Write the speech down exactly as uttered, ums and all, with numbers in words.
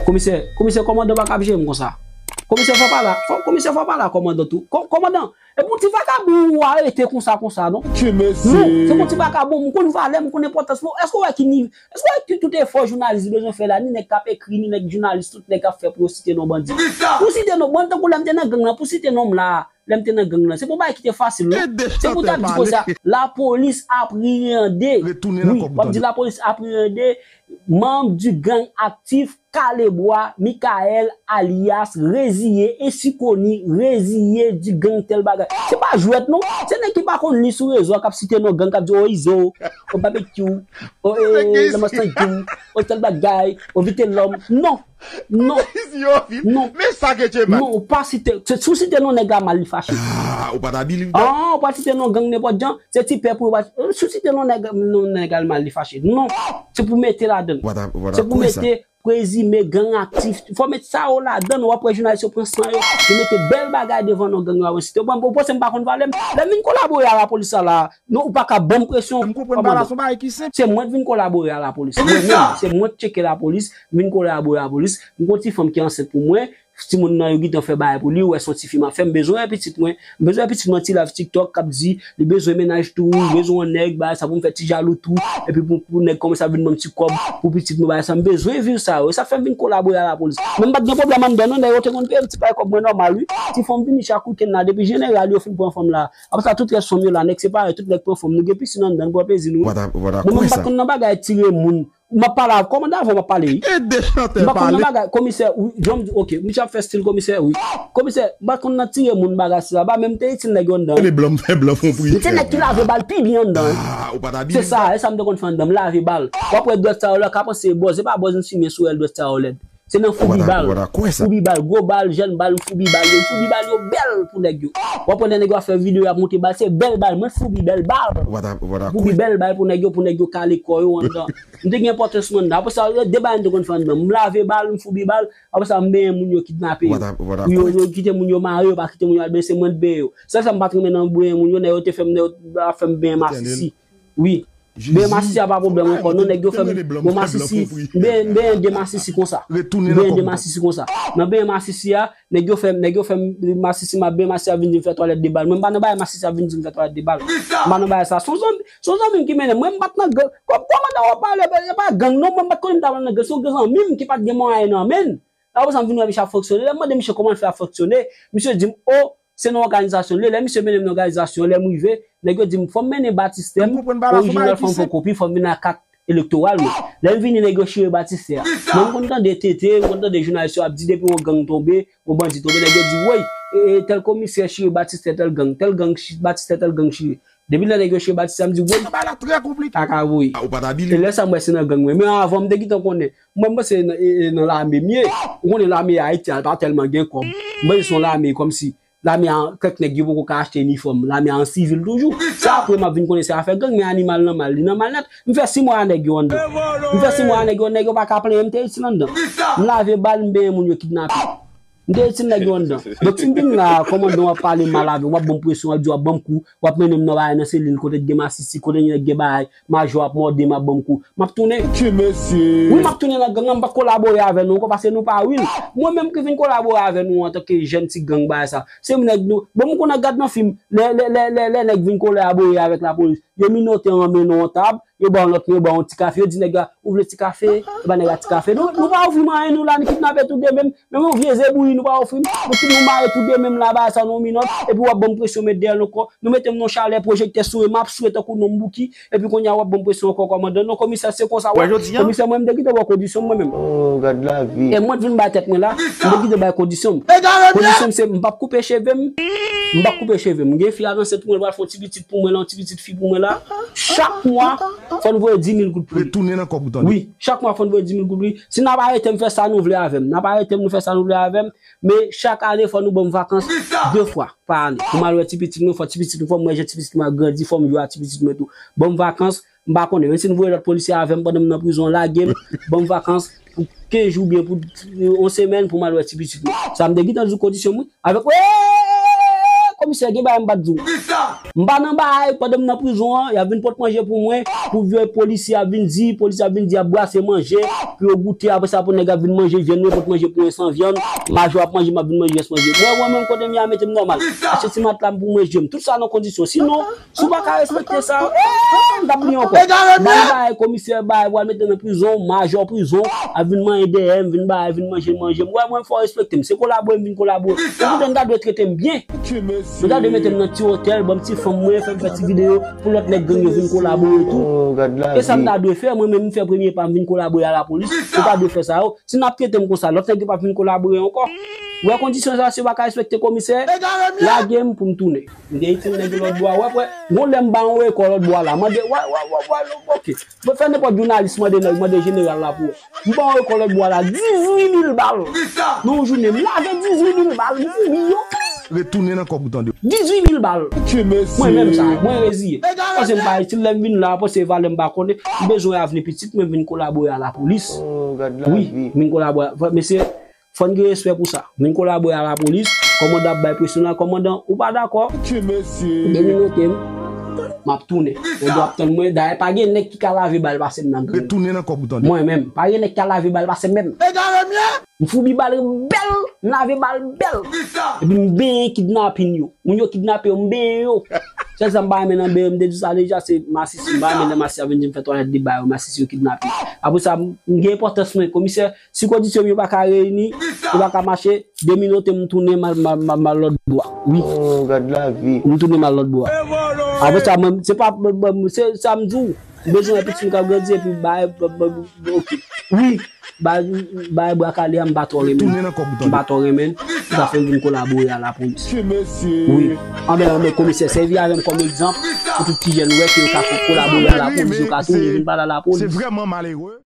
Komisè, komisè, kòmandan pa ka ap jere m konsa. Komisè, fò pale a, fò, komisè, fò pale a kòmandan tou. Kò-, kòmandan, e pou ti vakabon ou arete konsa, konsa, non? Non, se pou ti vakabon, m konn valè, m konn enpòtans mwen. Èske w wè ki nivo, èske w wè ki tout efò jounalis bezwen fè la, ni nèg k ap ekri, ni nèg jounalis, tout nèg k ap fè pou yo site non bandi? Pou site non, bandi tankou lè m te nan gang lan, pou site non m la, lè m te nan gang lan, se pou bagay ki te fasil, non? Se pou ta di konsa, lapolis apréyande. Wi, w ap di lapolis apréyande, membre du gang actif Kalebwa, Michael, alias Reziye, ensi koni, Reziye, di gang tèl bagay. Se pa jwèt, non. Se nèg ki pa konn li sou rezo a, k ap site non gang, k ap di, o Izo, o Babekyou, o, e, Lamas Tankyou, o tèl bagay, o Vitelòm. Non. Non. Non. Men sa ke Tchema. Non, ou pa site, se, si w site non nèg la mal, li fache. Ah, ou pa ta believe that. Ah, ou pa site non gang nenpòt jan, se ti pèp ou pa, si w site non nèg, non nèg la mal, li fache. Non. Se pou mete ladan. Se pou mete prezime gang aktif. Fò met sa yo ladan, w ap wè jounalis yo pran san yo. Yo mete bèl bagay devan non gang yo, avan site. Bon, ou panse m pa konn valè m? Lè m vin kolabore a lapolis sa la, non, ou pa ka ban m presyon. M konprann pa la, se yon bagay ki senp. Se mwen k vin kolabore a lapolis. Mwen menm, se mwen k tcheke lapolis, m vin kolabore a lapolis. M gon ti fanm ki ansent pou mwen. Timoun nan yo gentan fè bagay pou li, ou wè se yon ti fi m ap fè, m bezwen wè pitit mwen. M bezwen wè pitit mwen ti live TikTok k ap di li bezwen mennaj tou, li bezwen yon nèg, bagay sa pou m fè ti jalou tou. Epi pou, pou nèg kòmanse ap vin ban m ti kòb pou pitit mwen, bagay sa. M bezwen viv sa yo. E sa fè m vin kolabore a lapolis. Men m pa t gen pwoblèm anndan non, nèg yo te konn peye m ti pay kòb mwen nòmal wi. Ti fanm vini chak wikenn la, depi jeneral yo fin pran fanm la. Apre sa, tout rès fanm yo la, nèg separe, tout nèg pran fanm. Nou gen pisin anndan, nou pran plezi nou wi. Mwen menm m pa t konn nan bagay tire moun. M ap pale avè w, kòmandan avè w m ap pale wi. M pa t konn nan bagay, komisè, wi, jan m di, ok, misye ap fè stil komisè, wi. Komisè, m pa t konn nan tire moun bagay sila, m pa menm te itil nèg yo anndan. Li blan, m fè blan fon pri. Se nèg ki lave bal pi byen anndan. Se sa, e sa m te konn fè anndan, m lave bal. W ap wè dwèt sa yo la, ka panse bòz, se pa bòz m simen sou èl dwèt sa yo lèd. Se nan foubi bal. Foubi bal, gwo bal, jèn bal, m foubi bal yo, m foubi bal yo bèl pou nèg yo. W ap wè lè nèg yo ap fè videyo, y ap monte bal, se bèl bal, mwen foubi bèl bal. M foubi bèl bal pou nèg yo, pou nèg yo kale kò yo anndan. M te gen enpòtans mwen anndan. Apre sa, de bagay m te konn fè anndan. M lave bal, m foubi bal. Apre sa, m benyen moun yo kidnape yo. Yo, yo kite moun yo mare, yo pa kite moun yo al benyen, se mwen k benyen yo. Sèl sa m pa t renmen nan benyen moun yo, nèg yo te fè m, nèg yo ap fè m benyen masisi. Wi. Benyen masisi a pa pwoblèm ankò. Non, nèg yo fè m, bon, masisi, m benyen, m benyen de masisi konsa. M benyen de masisi konsa. Nan benyen masisi a, nèg yo fè m, nèg yo fè m masisi, m ap benyen masisi a vin di m fè twalèt de bal. Mwen m pa nan bagay masisi a vin di m fè twalèt de bal. M pa nan bagay sa. Se yon zanmi, se yon zanmi m ki mennen m. Mwen m pa t nan gang. Kòm, kòmandan w ap pale, e pa gang non, mwen m pa t konnen m ta pral nan gang. Se yon zanmi m ki pa t gen mwayen nan men l. Apre sa, m vin wè misye ap fonksyone. Lè m mande misye kòman l fè ap fonksyone, misye di m, o, se nan òganizasyon l ye. Lè misye mennen m nan òganizasyon, lè m rive, nèg yo di m, fò m mennen batistè m, orijinal, fò m fè kopi, fò m vin ak kat elektoral mwen. Lè m vini, nèg yo chire batistè a. Mwen, m konn tande tete, m konn tande jounalis yo ap di, depi yon gang tonbe, yon bandi tonbe, nèg yo di, woy, e, e, tèl komisè chire batistè tèl gang, tèl gang chi-, batistè tèl gang chire. Depi lè nèg yo chire batistè a, m di, woy, kaka woy. E lè sa, m wè se nan gang mwen. Men avan, m te gentan konnen. Mwen, m panse nan, e, e, nan lame m ye. Ou konnen lame Ayiti a pa tèlman gen kòb. M panse se yon lame kòmsi lame a, kèk nèg yo poko ka achte inifòm. Lame a an sivil toujou. Se apre m ap vin konnen se afè gang, men animal nan mal, li nan mal nèt. M fè sis mwa a nèg yo anndan. M fè sis mwa a nèg yo, nèg yo pa ka plenyen m, m te itil anndan. M lave bal, m benyen moun yo kidnape. M te itil nèg yo anndan. Donk, si m vin la, kòmandan w ap pale mal avè m, w ap ban m presyon, w ap di w ap ban m kou, w ap mennen m nan bagay nan selil, kote gen masisi, kote nèg gen bagay, majò ap mòde m, ap ban m kou. M ap tounen. Wi, m ap tounen nan gang nan, m p ap kolabore avè nou ankò, paske nou pa real. Mwen menm ki vin kolabore avè nou antanke jèn ti gang bagay sa. Se nèg nou, bon, m konn ap gad nan fim, lè, lè, lè, lè, lè nèg vin kolabore avèk lapolis, yo minote an men nan yon tab, yo ba w lòt, yo ba w yon ti kafe, yo di nèg la, ou vle ti kafe? E ba nèg la ti kafe. Nou, nou pa ofri m anyen, nou la, nou kidnape tou de menm. Menm yon vye zebouyi nou pa ofri m. Nou tout nou mare tou de menm la, bagay sa nou minòt. Epi w ap ban m presyon met dèyè nou kò. Nou mete m nan chalè, pwojektè sou mwen, m ap swe tankou nonm Bouki. Epi kounye a w ap ban m presyon ankò, kòmandan. Non, komisè, se konsa w wè. Komisè, mwen, m te kite ba w kondisyon m, mwen menm. Oh, gad lavi. E mwen t vin bay tèt mwen la, m te kite bay kondisyon m. Kondisyon m se, m p ap koupe cheve m. M p ap koupe cheve m. M gen fi a ansent pou mwen, l pral fè yon ti pitit pou mwen la, yon ti pitit fi pou mwen la. Chak mwa, fò n voye dis mil goud pou li. Retounen nan kòb ou tande. Wi, chak mwa fò n voye dis mil goud pou li. Si n ap arete m, fè sa nou vle avè m. N ap arete m, nou fè sa nou vle avè m. Men chak ane, fò nou ban m vakans de fwa pa ane. Pou m al wè ti pitit mwen, fò ti pitit mwen, fò m wè jan ti pitit mwen ap grandi, fò m jwe ak ti pitit mwen tou. Ban m vakans, m pa konnen. Menm si n voye lòt polisye avè m pandan m nan prizon, lage m, ban m vakans pou kenz jou oubyen pou yon semèn pou m al wè ti pitit mwen. Sa m te gentan di w kondisyon m wi. Avèk, wè, Komisè, gen bagay m pa t di w. M pa nan bagay, pandan m nan prizon an, y ap vin pot manje pou mwen, pou vye polisye ap vin di, polisye ap vin di, ap brase manje, pou yo goute, apre sa, pou nèg ap vin manje vyann, mwen pot manje pou mwen san vyann, majò ap manje, m ap vin manje rès manje. Mwen, mwen menm, kote m ye a, mete m nòmal. Achte ti matla m pou mwen, je m. Tout sa nan kondisyon. Sinon, si w pa ka respekte sa, eh, m t ap li ankò. Bay bagay, komisè, bay, pral mete nan prizon, majò prizon, ap vin manje dèyè m, vin bay, vin manje, manje m. Wè, mwen, fò w respekte m. Se kolabore m vin kolabore. Ou konnen, m ta dwe trete m byen. Yo ta dwe mete m nan ti otèl, ban m ti fanm mwen, fè m fè ti videyo pou lòt nèg gang yo vin kolabore tou. E sa m ta dwe fè, mwen menm m fè premye pa m vin kolabore a lapolis. Yo ta dwe fè sa yo. Si n ap trete m konsa, lòt nèg yo p ap vin kolabore ankò. Wè kondisyon sa, si yo pa ka respekte komisè, lage m pou m tounen. M gen itil nèg yo lòt bò a, wè, wè. Gon lè m ba yon rekò lòt bò a la. Mande, wè, wè, wè, wè, ok. Mwen fè nenpòt jounalis mande nèg, mande jeneral la pou wè. M ba w rekò lòt bò a la, dizuit mil bal. Nan yon jounen, m lave dizuit mil bal, m foubi yo. Retounen nan kòb ou tande. Dizuit mil bal. Mwen menm sa, mwen reziye. Paske m pa itil, lè m vin la, paske valè m pa konnen. M bezwen avni pitit mwen vin kolabore a lapolis. Wi, m vin kolabore. Mesye, fò n gen respè pou sa. M vin kolabore a lapolis, kòmandan ap bay presyon la, kòmandan, ou pa dakò? Deminote m, m ap tounen. Nèg yo ap tann mwen, dayè pa gen nèg ki ka lave bal pase m nan gang. Retounen nan kòb ou tande. Mwen menm, pa gen nèg ki ka lave bal pase m menm. M foubi bal bèl, m lave bal bèl. Epi m benyen kidnapin yo. Moun yo kidnape yo, m benyen yo. Sèl sa m pa renmen nan benyen, m te di sa deja, se masisi. M pa renmen lè masisi ap vin di m fè twalèt de ba yo, masisi yo kidnape. Apre sa, m gen enpòtans mwen, komisè, si kondisyon m yo pa ka reyini, yo pa ka mache, deminote m tounen m al, m al, m al, m al lòt bò a. Wi. Oh, gad lavi. M tounen m al lòt bò a. Apre sa, mwen, se pa, mwen, mwen, se sa m di w. M bezwen wè pitit m k ap grandi epi bay, bay, bay, ok. Wi. Bay, bay bra kale a, m pa twò renmen. Retounen nan kòb ou tande. M pa twò renmen. Sa fè m vin kolabore a lapolis. Wi. Anben, anben, komisè, sèvi avè m kòm egzanp pou tout ti jèn wè ke yo ka kolabore a lapolis, yo ka tounen vin pale a lapolis. Se vrèman malere.